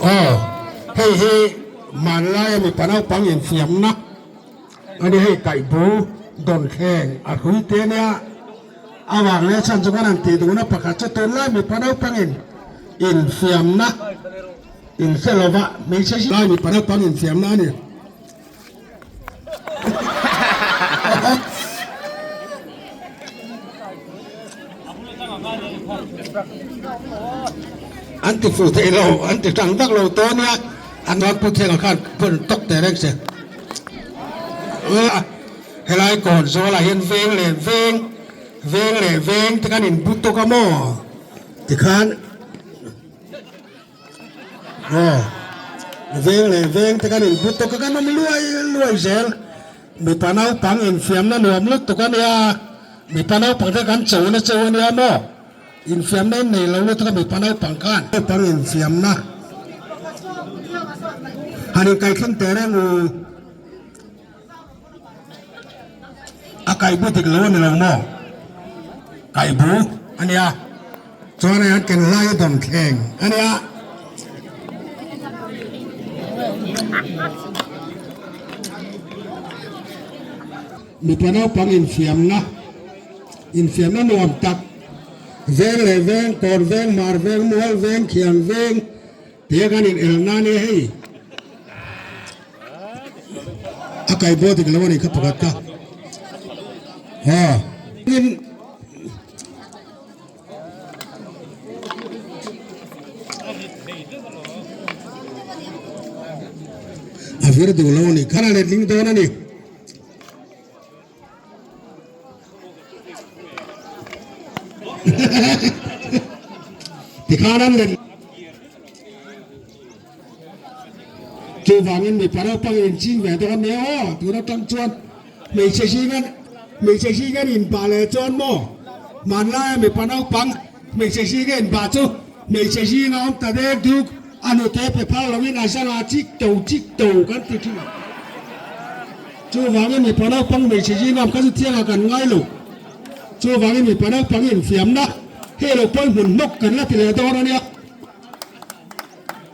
Aw, hei hi hmanlaia mipa naupang infiamna a ni. Hei kaihbu dawnthleng a hrui te nia. A vang leh chhan chu kan han tih duhna pakhat chu tunlai mipa naupangin infiamna inhre lova hmeichhe lai mipa naupang infiamna a ni. An ti fuh thei lo, an ti tang vak lo tawh ania, an rawn pu thleng ah khan phun tawk teh reng se. Helai kawn zawlah hian veng leh veng, veng leh veng te khan in bu tawk a maw tikhan. Aw, veng leh veng te kan inbu tawk a, kan awm luai luai zel. Mipa naupang infiamna nuam lutuk a nia, mipa naupang te kan cho na cheu a nia maw? Infiamna in nei lo lutuk a mipa naupang khan. Naupang infiamna han inkaithleng teh reng u. A kaihbu dik lo a ni lo maw? Kaihbu a nia. Chuan hei an ken lai a dawn thleng a nia. Mipa naupang infiamna, infiamna nuam tak, veng leh veng, kawr veng, mar veng, mual veng, khiang veng tia kan inelna a nia hei. A kai bo dik lo a nih kha pakhat kha. Ha. A vir duh lo a nih kha a letling dawn a ni. Tikhan an let. Chuvangin mipa naupang inching ve dawn nia aw, tun atang chuan hmeichhe zinga hmeichhe zinga inbah leh chuan maw hmanlaia mipa naupang hmeichhe zinga inbah chu hmeichhe zinga awm ta dek duk a hnute pe phal loin a zangah chik to chik to kan ti thin. Chuvangin mipa naupang hmeichhe zinga awm kha chu thiangah kan ngai lo. Chuvangin mipa naupang infiamna hei lo pawimawh hnawk kan la ti leh dawn a nia.